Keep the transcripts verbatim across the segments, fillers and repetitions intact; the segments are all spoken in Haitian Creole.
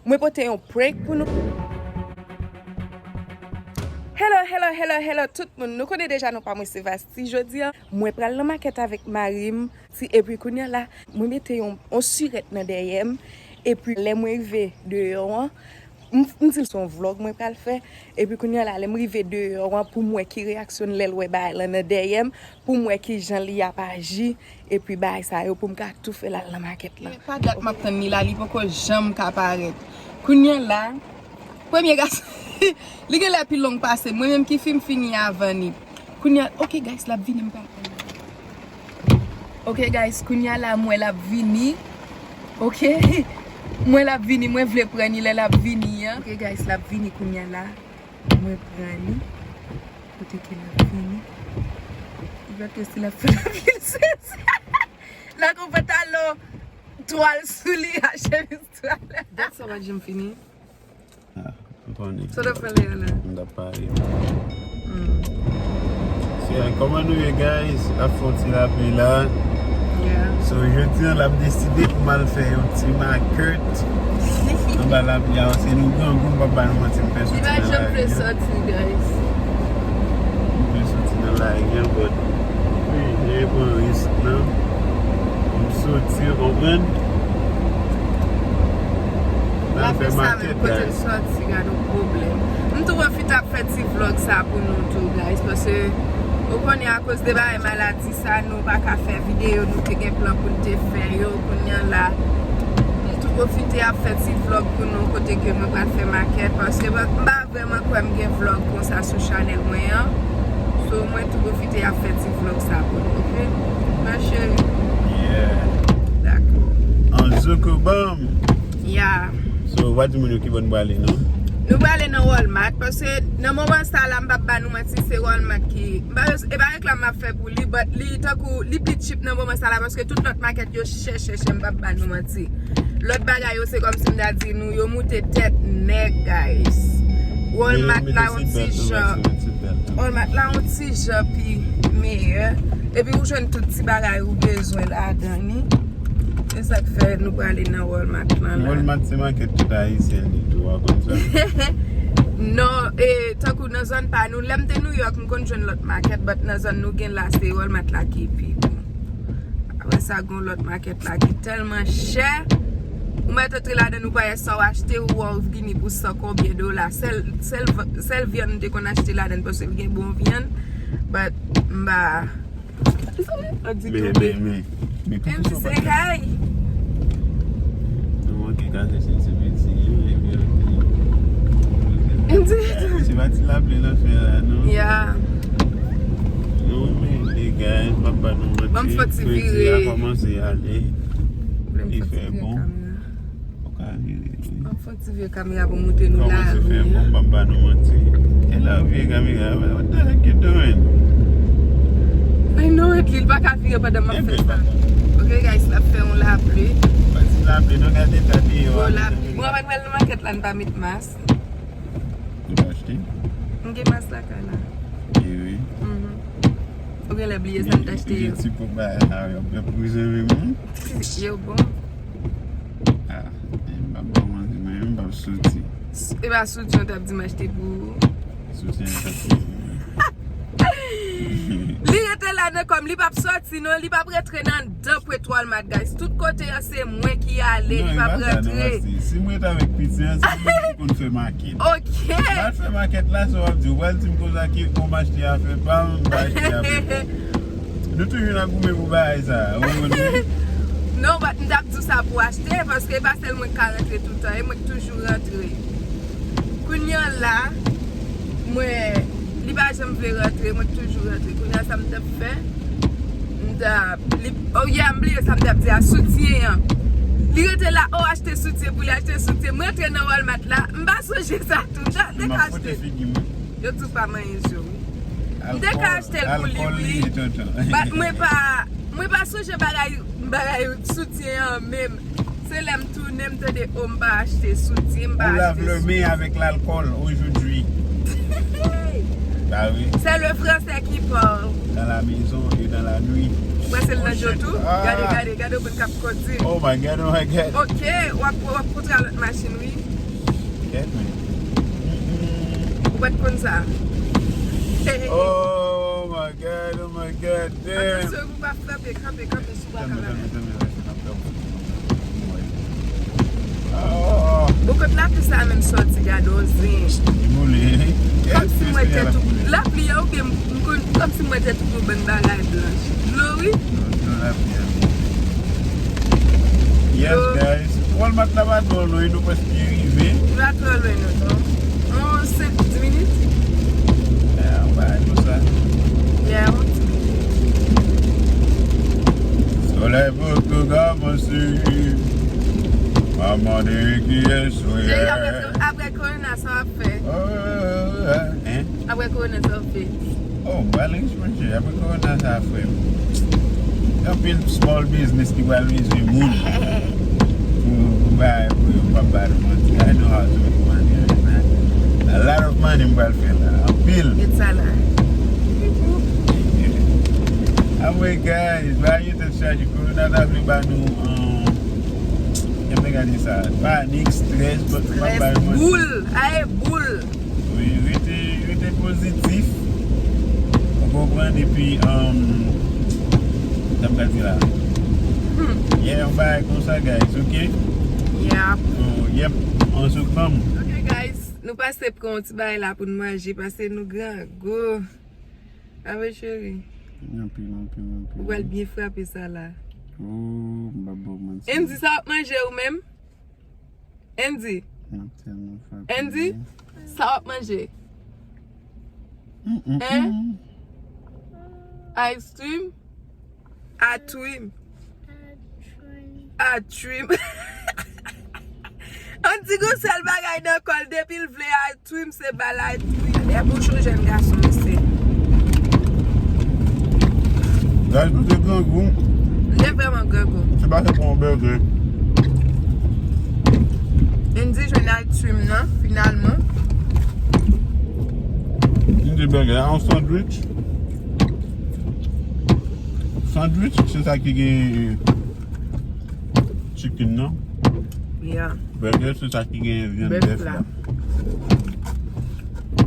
Mwen pote yon prank pou nou. Hello, hello, hello, hello, tout moun. Nou konnen deja non pa mwen se Vasti. Jodi a, mwen pral nan makèt avèk mari m. Si, epi kounye a la, mwen mete yon, yon sirèt nan dèyè m. Epi lè mwen rive deyò an, m, m di l se yon vlòg mwen pral fè. Epi kounye a la, lè m rive deyò an, pou m wè ki reyaksyon l lè l wè bagay lan nan dèyè m, pou m wè ki jan li ap aji. Epi bagay sa yo pou m ka tou fè l al nan makèt lan. Pa dat m ap tann li la, li poko janm ka parèt. Kounye a la, premye gason, li genlè pi long pase m. Mwen menm ki fin fini avan li. Kounye a, ok, guys, l ap vini, m pa. Ok, guys, kounye a la, m wè l ap vini. Ok? M wè l ap vini, mwen vle pran li lè l ap vini an. Ok, guys, l ap vini kounye a la. Mwen pran li. Kote ke l ap vini? Li pa t ke si l ap fè l ap vin sezi. L ak yon pantalon twal sou li ak chemiz twal. Dat sa pa t janm fini. Ah, m konnen. Sa w t ap fè lè a la? M t ap pale. Hmm. Se, kòman nou ye, guys? Ap fè yon ti lapli la. Yeah. So, jodi a, l ap deside pou m al fè yon ti makèt anba lapli a, paske nou grangou, m p ap ba nou manti, m fè soti nan lari a. Li pa janm vle soti, guys. M fè soti nan lari a, but, wi, m pran risk lan. M soti, w konprann? L ap fè makèt, guys. Kote l soti, gade yon pwoblèm. M tou pwofite ap fè ti vlòg sa pou nou tou, guys, paske, ou konnen, akoz de bagay maladi sa, nou pa ka fè videyo nou te gen plan pou n te fè yo. Kounye a la, m tou pwofite ap fè ti vlòg pou nou kote ke mwen pral fè makèt, paske m pa vrèman kwè m gen vlòg konsa sou chanèl mwen an. So, mwen tou pwofite ap fè ti vlòg sa pou nou, ok? Ma chérie. Yeah. Dakò. An zo ke banm. Yeah. So, w a di moun yo ki bò n prale, non? Nou prale nan Walmart, paske nan moman sa la, m p ap ba nou manti, se Walmart ki, m pa, e pa reklam m ap fè pou li, but li tankou, li pi cheap nan moman sa la, paske tout lòt makèt yo chè, chè, chè, m p ap ba nou manti. Lòt bagay yo, se kòmsi m ta di nou, yo moute tèt nèg, guys. Walmart la, yon ti jan, Walmart la, yon ti jan pi meyè. Epi ou jwenn tout ti bagay ou bezwen ladan li. Se sa k fè nou prale nan Walmart lan la. Walmart se makèt tout Ayisyen li tou, w konn sa? Non, e, tankou nan zòn pa nou, lè m te New York, m konn jwenn lòt makèt, but nan zòn nou gen la, se Walmart la ki pi bon. Apre sa, gen lòt makèt la ki tèlman chè. Ou mèt antre ladan, ou pa wè sa w achte, ou wè w vini pou san konbyen dola. Sèl, sèl, sèl vyann m te konn achte ladan, paske l gen bon vyann. But, m pa, men, men, men, men, pou ki sa w pa t fè? M di se kay. Nou manke kase se ti piti, epi, epi, se pa ti lapli n ap fè la, non? Ya. Non, men, dega, m ap ba nou manti. Ban m fè ti vire. Kredi a kòmanse ale. Li fè bon. Ou ka vire, wi. M ap fè ti vye kamera pou montre nou lari a. Kòmanse fè bon, m p ap ba nou manti. E la vye kamera, what the heck you doing? I know it, li pa ka vire pandan m ap fè sa. Ok, guys, l ap fè yon lapli. Pa ti lapli, non, gade eta deyò a. Gwo lapli. Mwen pa pral nan makèt la, n pa met mas. Ou pa achte? M gen mas lakay la. E wi. Mhm. Ou genlè bliye sa m t achte yo. Ti pòp bagay la, yo, yo pou jere moun. Yo bon. Ah, e m pa bon, mwen, mwen, m pa soti. E pa soti, yon t ap di m achte pou ou. Soti, yon t ap di. Li rete la nan kò m, li p ap soti non, li p ap rantre nan dan pwet Walmart, guys. Tout kote an se mwen ki ale, li p ap rantre. Non, e pa sa non, Vasti. Si mwen t avèk piti an, se mwen ki konn fè makèt. Ok. Mwen fè makèt la, sa w ap di, ou pral di m konsa ke pou m achte afè pa m, m pa achte afè pa m. Nou toujou nan goumen pou bagay sa, ou konprann wi? Non, but m t ap di w sa pou achte, paske e pa sèl mwen k ka rantre toutan, e mwen k toujou rantre. Kounye a la, mwen, li pa janm vle rantre, mwen k toujou rantre. Kounye a sa m t ap fè, m t ap, li, oh yeah, m bliye sa m t ap di a, soutyen an. Li rete la, oh, achte soutyen pou li, achte soutyen. Mwen rantre nan Walmart la, m pa sonje sa tou, m ta, m te ka achte. Yo tou pa manyen zye wi. M te ka achte l pou li, wi. But mwen pa, mwen pa sonje bagay, bagay soutyen an menm. Se lè m tounen, m tande, oh, m pa achte soutyen, m pa achte soutyen. On lave les mains avec l'alcool aujourd'hui. Bah oui. C'est le français qui parle. Dans la maison et dans la nuit. Pase l nan djo tou. Gade, gade, gade yon moun k ap kondui. Oh my God, oh my God. Ok, w ap, w ap kontre a lòt machin, wi. Kèt, men. Ou pa t konn sa. Oh my God, oh my God, damn. Atansyon pou w pa frape, kanpe, kanpe sou bwa kabanèl. Bokòt lapli sa menm sòti, gade yon zen. Li boule. Kòmsi m wè tèt ou, lapli a, oubyen m konn, kòmsi m wè tèt ou gon bann bagay blanch. Dlo, wi. Dlo lapli a. Yes, guys. Walmart la pa twò lwen, nou prèske rive. Li pa twò lwen, non, non. On senk, dis minit. Yeah, on bagay konsa. Yeah, on ti minit. Solèy poko kòmanse. Mande kiyès ou ye. Apre, apre korona, sa w ap fè? Oh, hein? Apre korona, sa w ap fè? Oh, m pral rich, monchè. Apre korona, sa frè m. Gen anpil small business ki pral bezwen moun. Pou, pou bay, pou yo pa bay nou manti. I know how to make money, man. A lot of money m pral fè la. Anpil. Get sa la. Anyway, guys, ba yo tèt chaje. Korona ta vle ba nou, um, jan m te gade sa, panik, strès, but pa bay manti. Boul, aye boul. Wi, rete, rete pozitif. Ou konprann? Epi, um, sa m ka di la. Yeah, yon bagay konsa, guys, ok? Yeah. So, yep, on se fèm. Ok, guys, nou pase pran yon ti bagay la pou n manje, paske nou grangou. Ave cheri. Anpil, anpil, anpil. Ou pral byen frape sa la. Oh, m pa ba w manti. Andy, sa w ap manje ou menm? Andy. M ap tèlman frape. Andy, sa w ap manje? Hein? Ice cream? Atwim. Atwim. Andy gon sèl bagay nan kò l, depi l vle atwim, se ba l atwim. E bouch yon jèn gason, mesye. Guys, nou te grangou. M te vrèman grangou. Se pa se pou yon bègè. Andy jwenn atwim nan, finalman. M di bègè a, yon sandwich. Sandwich, se sa ki gen chicken nan. Yeah. Bègè, se sa ki gen vyann bèf la.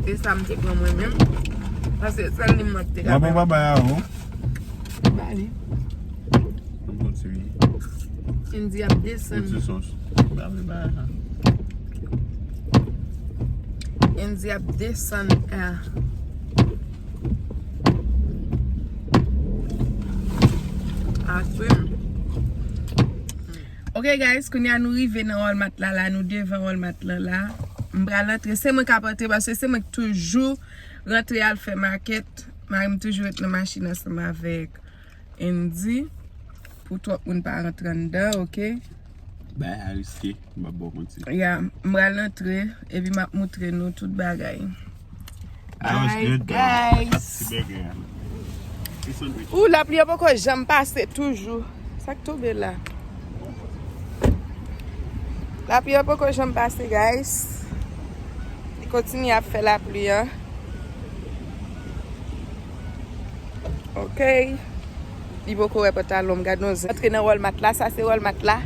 E sa m te pran mwen menm. Paske sèl li m te ka pran. Mwen pa bay a ou. Ba li. Andy ap desann. Pote sòs. Ba li bay a. Andy ap desann a. Atwim. Ok, guys, kounye a nou rive nan Walmart la, la, nou devan Walmart lan la. M pral antre, se mwen k ap antre, paske se mwen k toujou rantre al fè makèt. Mari m toujou ret nan machin ansanm avèk Andy, pou twòp moun pa rantre anndan, ok? Bay a riske, m ap ba w manti. Ya, m pral antre, epi m ap moutre nou tout bagay. That was good, though. Bye, guys. Ti bègè a. Ti sandwich. Ou, lapli a poko janm pase toujou. Sa k tonbe la? Lapli a poko janm pase, guys. Li kontinye ap fè lapli a. Ok. Li poko wè pantalon m. Gad nou zen. Antre nan Walmart la. Sa se Walmart la.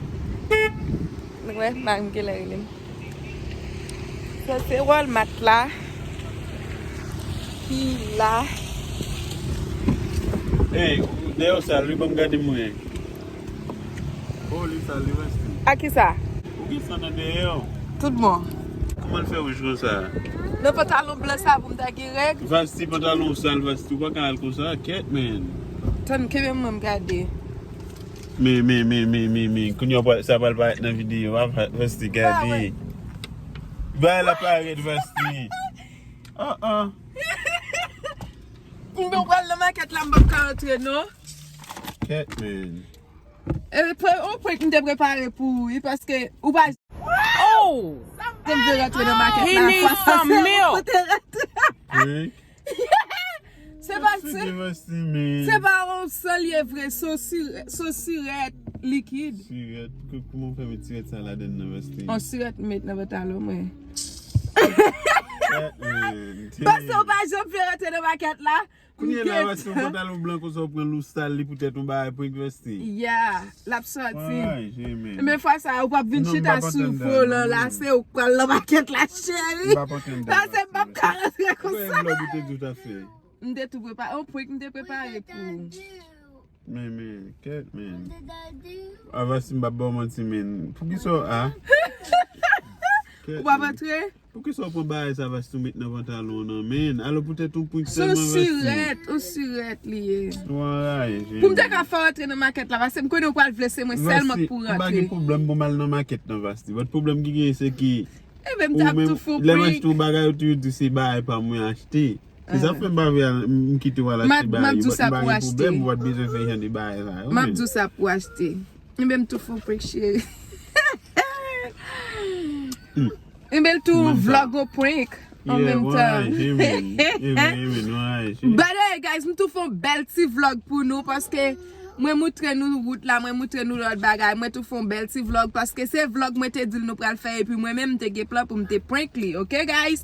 Nou wè, mari m genlè rele m. Sa se Walmart la. Ki la. Hey, dèyè w sal wi, ban m gade mwen. Oh, li sal, li reste. A ki sa? Ou gen san nan dèyè w. Tout bon. Kòman l fè wouj konsa? Nan pantalon blan sa pou m ta gen règ. Vasti, pantalon w sal, Vasti, ou pa ka al konsa, kèt, man. Tann, kenbe mwen m gade. Men, men, men, men, men, men, kounye a sa pral parèt nan videyo a, Vasti, gade. Bagay la parèt, Vasti. Ah, ah. Pou mwen pral nan makèt la, m p ap ka antre, non. Kèt, man. E, pre-, yon prank m te prepare pou ou, wi, paske ou pa... Oh! Te m vle rantre nan makèt la. He needs some milk. Prank? Se pa, se, se pa yon san li ye vre, se yon sirèt, se yon sirèt likid. Sirèt? Kò-, kòman w fè met sirèt sa ladann nan, Vasti? Yon sirèt m met nan pantalon mwen. Kèt, man. Paske w pa janm vle rantre nan makèt la. Kounye la, Vasti, yon pantalon blan konsa, ou pran l, ou sal li poutèt yon bagay prank, Vasti. Ya, l ap sòti. Ay, Jemè. Men fwa sa, ou p ap vin Non, m chita pa sou kontan, volan non. la, se ou k pral nan makèt la, cheri. M pa kontan, Sa se m p ap ka rantre Mwen konsa. Vlog ou te di w t ap fè. M te tou prepare, yon prank m te prepare pou ou. Men, men, kèt, men. A, Vasti, m p ap ba w manti, men. Poukisa w a? Ou p ap antre? Poukisa w pran bagay sa, Vasti, ou met nan pantalon w nan, men? Alò poutèt yon prank Sou sèlman, Vasti. Sirèt, ou sirèt li ye. Ou anraje. Pou m te ka fè w antre nan makèt la, paske m konnen ou pral vle se mwen sèlman k pou M pa rantre. Gen pwoblèm pou m al nan makèt nan, Vasti. But pwoblèm ki genyen, se ki Ebyen, m t ap tou fou lè m prank. Achte yon bagay, ou toujou di se bagay pa mwen achte. Se sa fè m pa vle al, m kite w al achte bagay. M ap di w sa pou w achte. Pwoblèm, ou pa t bezwen fè jan de bagay sa yo. M ap di w sa pou w achte. Ebyen, m tou fou prank, cheri. Ebyen, l tou vlog ou prank an menm tan. By the way, guys, m tou fè yon bèl ti vlog pou nou paske mwen moutre nou wout la, mwen moutre nou lòt bagay, mwen tou fè yon bèl ti vlog paske se vlog mwen te di l nou pral fè epi mwen menm m te gen plan pou m te prank li, ok guys?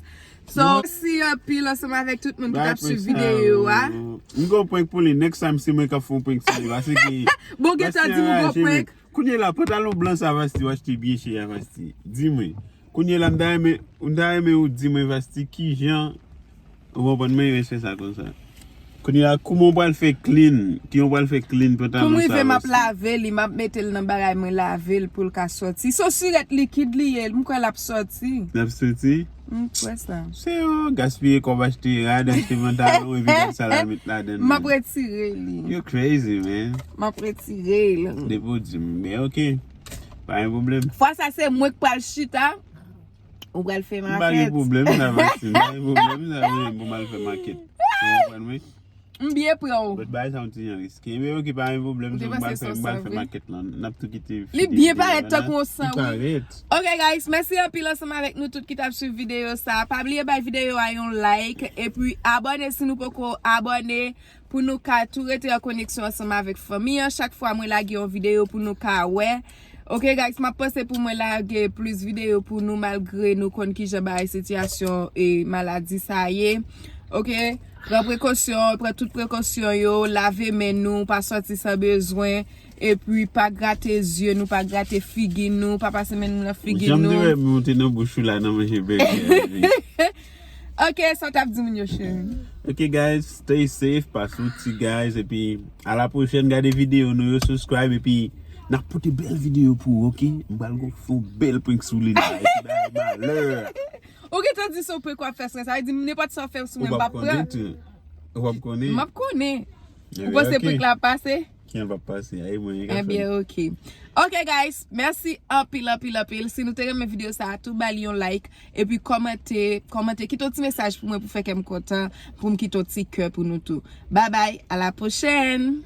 So, mèsi anpil ansanm avèk tout moun ki t ap swiv videyo a. M gon prank pou li, next time se mwen k ap fè yon prank sou li, paske Bon, gentan di m gon prank. Kounye la, pantalon blan sa, Vasti, w achte byen chè a, Vasti. Di mwen. Kounye la, m ta renmen, m ta renmen ou di mwen, Vasti, kijan ou konprann mwen, respe sa konsa. Kounye la, kouman w pral fè clean? Kijan w pral fè clean pantalon sa, Pou m rive, m ap Vasti? Lave li, m ap mete l nan bagay mwen, lave l pou l ka sòti. Se yon sirèt likid li ye, m kwè l ap sòti. L ap sòti? M kwè sa. Se yo gaspiye kòb achte rad, achte pantalon, epi gad sa l al met ladan. M ap retire li. You crazy, man. M ap retire l. Depi w di m, men ok. Pa gen pwoblèm. Fwa sa se mwen k pral chita. Ou pral fè makèt. M pa gen pwoblèm sa, Vasti. M pa gen pwoblèm sa, men pou m al fè makèt. Ou konprann mwen? M byen pran w. But bagay sa yon ti jan riske. Men ok, pa gen pwoblèm, so m pral fè, m pral fè makèt lan. N ap tou kite. Li byen parèt tankou yon san, wi. Parèt. Ok, guys, mèsi anpil ansanm avèk nou tout ki t ap swiv videyo sa. Pa bliye bay videyo a yon like, epi abòne si nou poko abòne, pou nou ka tou rete an koneksyon ansanm avèk fanmi an. Chak fwa mwen lage yon videyo pou nou ka wè. Ok, guys, m ap panse pou mwen lage plis videyo pou nou, malgre nou konn kijan bagay sitiyasyon e maladi sa ye. Ok, pran prekosyon, pran tout prekosyon yo, lave men nou, pa sòti san bezwen, epi pa grate zye nou, pa grate figi nou, pa pase men nou nan figi nou. Jan m te wè monte nan bouch ou la nan manje bègè. Ok, sa w t ap di moun yo, cheri? Ok, guys, stay safe, pase yon ti, guys, epi a la pwochèn, gade videyo nou yo, subscribe, epi n ap pote bèl videyo pou ou, ok? M pral gon fè yon bèl prank sou li la, epi bagay malè. Ou gentan di se yon prank w ap fè, sa vle di nenpòt sa w fè sou mwen, m p ap pran. Ou p ap konnen. M ap konnen. Ou panse prank la ap pase? Kiyès p ap pase? Ay, mwen, e ka fè. Ebyen, ok. Ok, guys, mèsi anpil, anpil, anpil. Si nou te renmen videyo sa a, tou ba li yon like. Epi kòmante, kòmante, kite yon ti mesaj pou mwen pou fè kè m kontan, pou m kite yon ti kè pou nou tou. Bye bye, a la pwochèn!